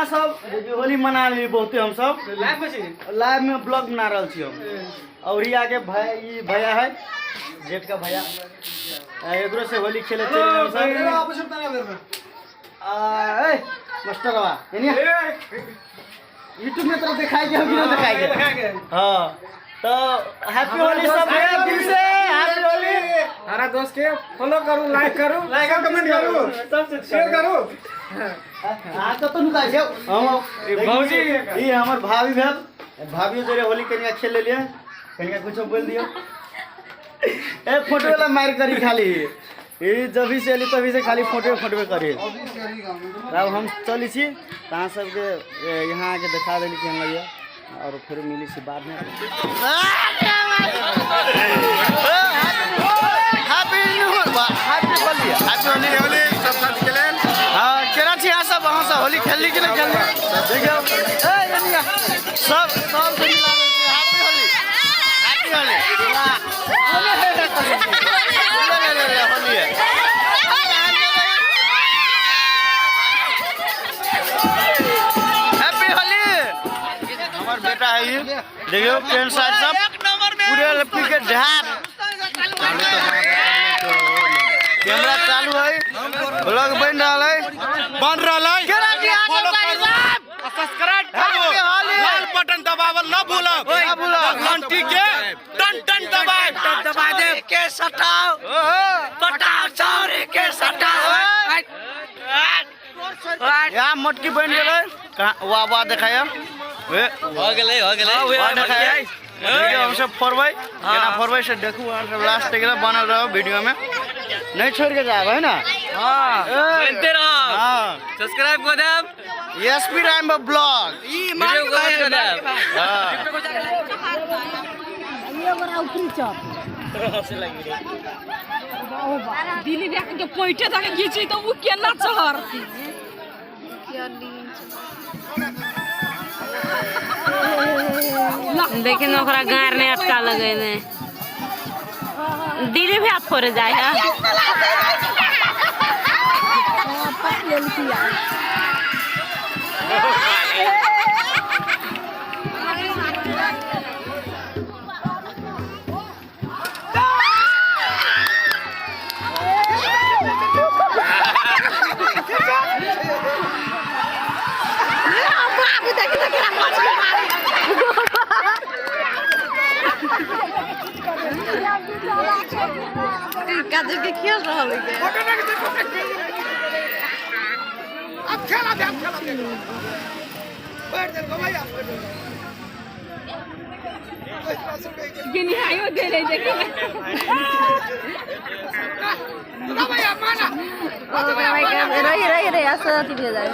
अहाँ सब देखियौ होली मना लेली बहुते हम सब लाइव में छी। लाइव में ब्लॉग बना रहल छी हम। और ई आगे भाई, ई भैया है, जेठ का भैया, एकरो से होली खेले चल हम सब। ए मास्टरवा एनी यूट्यूब में तरफ दिखाई के कि ना दिखाई के? हां, तो हैप्पी होली सब के दिल से हैप्पी होली। हमारा दोस्त के फॉलो करू, लाइक करू, लाइक और कमेंट करू, सब कुछ शेयर करू। आ कतौ नुका छै हम। भौजी। ई हमर भाभी भेल, भाभी जोरे होली कनिया खेल लेलिए। कनिया कुछो बोल दियो। ए फोटो वाला मार करी खाली, ई जब से एली तभी से खाली फोटो फोटो करी। तब हम चली छी, तऽ अहाँ सबके यहाँ आके देखा देली केहन लगैया और फिर मिली छी बाद में। Happy new, happy Holi, happy Holi. Holi सब साथी के लेल। हाँ, केना छी अहाँ सब? अहाँ सब होली खेलली कि नहि खेलली? देखियौ, ए एनिया सब सब के मिला दै छी। Happy Holi, happy Holi. ले ले ले ले होली है। हैप्पी होली। हमर बेटा है ई, देखियौ पेंट शर्ट सब पूरे पी के ढाप। कैमरा चालू है, ब्लॉग बन रहा है, बन रहल है। केना छी अहाँ सब? फॉलो साथी करू सब? आ सब्सक्राइब करू, हैप्पी होली। लाल बटन दबावल न भूलब, न भूलब। घंटी के टन टन दबाए, दबा दे के सटाओ, पटाओ चौरी के सटाओ। यहाँ मोटकी बन गेलै। कहाँ वाह वाह देखाय वे हो गेलै, हो गेलै। वाह देखाय। देखियौ हम सब फोड़बै, केना फोड़बै से देखू अहाँ सब। लास्ट तक बनल रहो वीडियो में, नहीं छोड़ के जाब है ना? हाँ, बनते रहो। हाँ, सब्सक्राइब कर देब। एसपी राम ब्लॉग वीडियो को कमेंट कर देब। हाँ। दिल्ली के पोइटे तक घीची तो उ केना चढ़ती? देखिन ओकरा गार नहीं अटका लगे ने दिल्ली भी हाथ फोड़े जाए है। काजल के खेल रहल है। गिनिहाइयो दे रहे देखी। रही रही रही ऐसा अथी भे जाए।